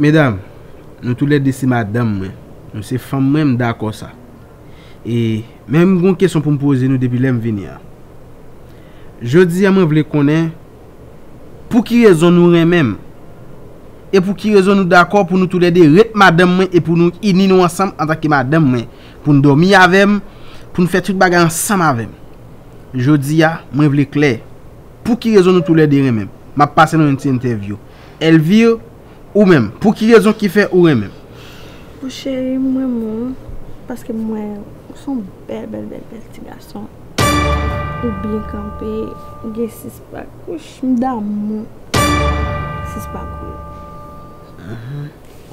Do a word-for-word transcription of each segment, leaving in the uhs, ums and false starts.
Medam, nou toulède se madanm mwen. Nou se fanm mwen, m dakò sa. E, men m gon kesyon pou m poze nou depi lè m vini an. Jodi a, mwen vle konnen pou ki rezon nou renmen m. E pou ki rezon nou dakò pou nou toulède ret madanm mwen e pou nou ini nou ansanm antanke madanm mwen, pou n dòmi avè m, pou n fè tout bagay ansanm avè m. Jodi a, mwen vle klè. Pou ki rezon nou toulède renmen m? M ap pase nan yon ti entèvyou. Elvire, ou menm, pou ki rezon ki fè ou renmen m? Pou cheri, m renmen w, paske m wè ou se yon bèl, bèl, bèl, bèl ti gason. Ou byen kanpe, ou gen sis pak. Wouch, m damou sis pak ou yo.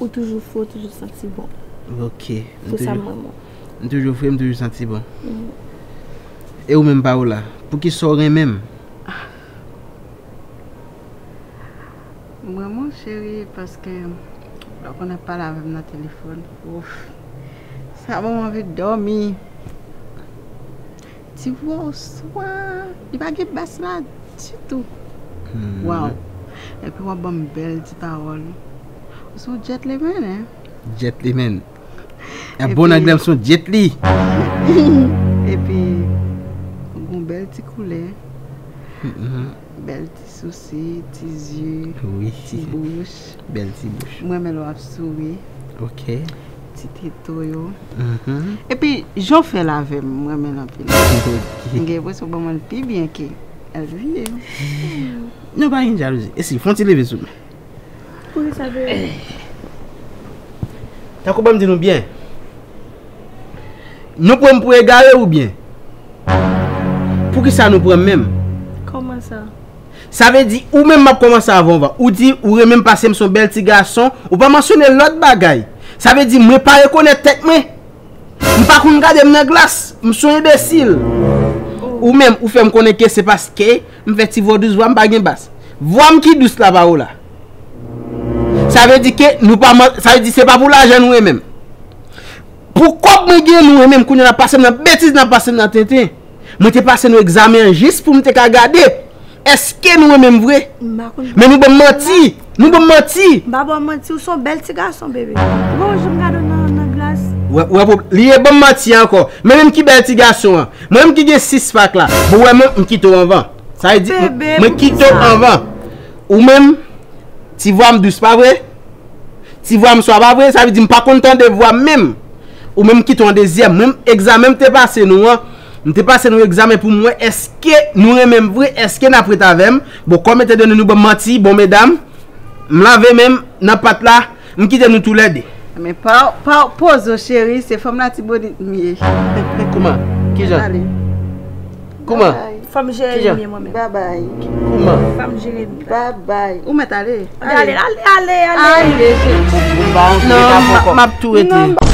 Ou toujou fre, ou toujou santi bon. Ok. Se sa m renmen w. M toujou fre, m toujou santi bon. E ou menm, Paola, pou ki sa w renmen m? M renmen w, cheri, paske lè w konn ap pale avè m nan telefòn, ouf, sa ban m anvi dòmi. Ti vwa w swa, li pa gen bas la ditou. Waw. Epi w ap ban m bèl ti pawòl. Ou se yon gentleman, en? Gentleman. Bon anglè m se yon jet li. Epi, ou gen yon bèl ti koulè. Bèl ti sousi, ti zye, ti bouch. Bèl ti bouch. Mwen renmen lè w ap souri. Ok. Ti teto yo. Epi, jan w fè l avè m, mwen renmen l anpil. Ok. M gen enpresyon w ban mwen l pi byen ke Elvire. Non, pa gen jalouzi. Esi, fè yon ti leve sou mwen. Poukisa, bebe? Tankou ban m di nou byen. Nou pran m pou egare oubyen? Poukisa nou pran m menm? Kòman sa? Sa vle di, ou menm m ap kòmanse avè w anvan. Ou di, ou renmen m paske m se yon bèl ti gason. Ou pa mansyone lòt bagay. Sa vle di, mwen pa rekonèt tèt mwen. M pa konn gade m nan glas. M se yon enbesil. Ou menm, ou fè m konnen ke se paske m fè ti vwa dous, vwa m pa gen bas. Vwa m ki dous la, Paola. Sa vle di ke nou pa man-, sa vle di se pa pou lajan nou renmen m. Pou kòb mwen gen nou renmen m, kounye a n ap pase m nan betiz, n ap pase m nan tenten. Mwen te pase nou egzamen an jis pou m te ka gade èske nou renmen m vre. Men nou ban m manti. Nou ban m manti. M pa ba w manti, ou se yon bèl ti gason, bebe. Ou pa janm gade w nan, nan glas. Wè, wè, pou, li ye ban m manti ankò. Men menm ki bèl ti gason an. Mwen menm ki gen sis pak la. Bon, wè, mwen, m kite w anvan. Sa vle di, m, mwen kite w anvan. Ou menm, ti vwa m dous, pa vre? Ti vwa m swa, pa vre? Sa vle di, m pa konn tande vwa m menm. Ou menm kite w an dezyèm. Mwen menm, egzamen m te pase nou an. M te pase nou egzamen pou m wè èske nou renmen m vre, èske n ap ret avè m. Bon, kòm etandone nou ban m manti, bon, medam, m lave men m nan pat la, m kite nou toulède. Men pa, pa, poze w, cheri, se fanm Latibonit m ye. Kouman? Kijan? Kouman? Fò m jere li byen mwen menm. Babay. Kouman? Fò m jere li. Babay. Ou mèt ale. Ale, ale, ale, ale. Ale, cheri. Non, m ap tou rete.